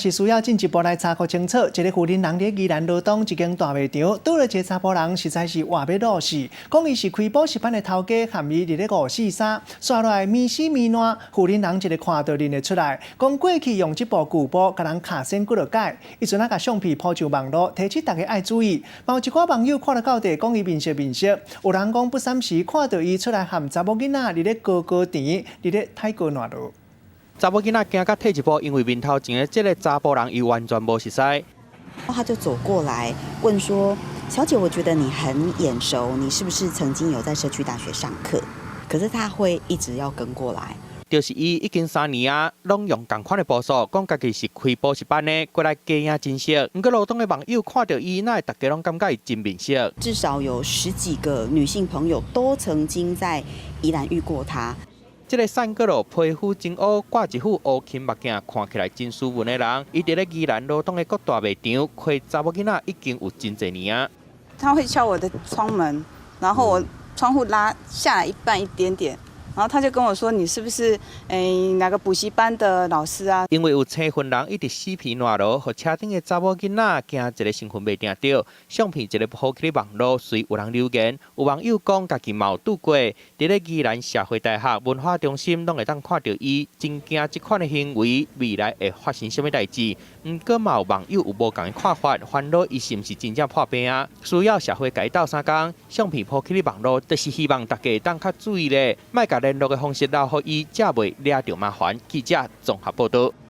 是需要進一步來查個清楚。一个婦人佇宜蘭羅東一間大賣場，拄著一个查埔人，實在是活欲落死。講伊是開補習班的頭家，含伊佇咧五四三，煞落來面死面爛。婦人一个看就認會出來，講過去用這部舊布共人敲線幾落擺，伊陣仔共相片 po 上網路，提醒大家愛注意。嘛有一寡網友看了到底，講伊面熟面熟，有人講不三時看著伊出來含查某囡仔佇咧高高甜，佇咧泰國爛路。查某囡仔驚甲退一步，因為面頭前的這个查埔人伊完全無熟似。他就走過來問說：“小姐，我覺得你很眼熟，你是不是曾經有在社區大學上課？”可是他會一直要跟過來。就是伊已經3年啊，攏用仝款的步數，講家己是開補習班的，過來假影真熟。毋過羅東的網友看著伊，哪會大家攏感覺伊真面熟？至少有十幾個女性朋友都曾經在宜蘭遇過他。這个散閣落皮膚真烏，掛一副烏金目鏡，看起來真斯文的人，伊佇咧宜蘭羅東的各大賣場開查某囡仔已經有真濟年啊。他會敲我的窗門，然後我窗戶拉下來一半一點點。然後他就跟我說：“你是不是哪個補習班的老師啊？” 因為有生份人一直死皮爛落，予車頂的查某囡仔驚一个身份袂定著，相片一个 po 去網路，隨有人留言，有網友講家己嘛有拄過，佇咧宜蘭社會大學文化中心攏會當看著伊，真驚這款的行為未來會發生啥物代誌。毋過嘛有網友有無仝的看法，煩惱伊是毋是真正破病啊？需要社會共伊鬥相共，相片 po 去網路，就是希望大家會當較注意咧，莫共聯絡的方式留予伊，才袂惹著麻煩。記者綜合報導。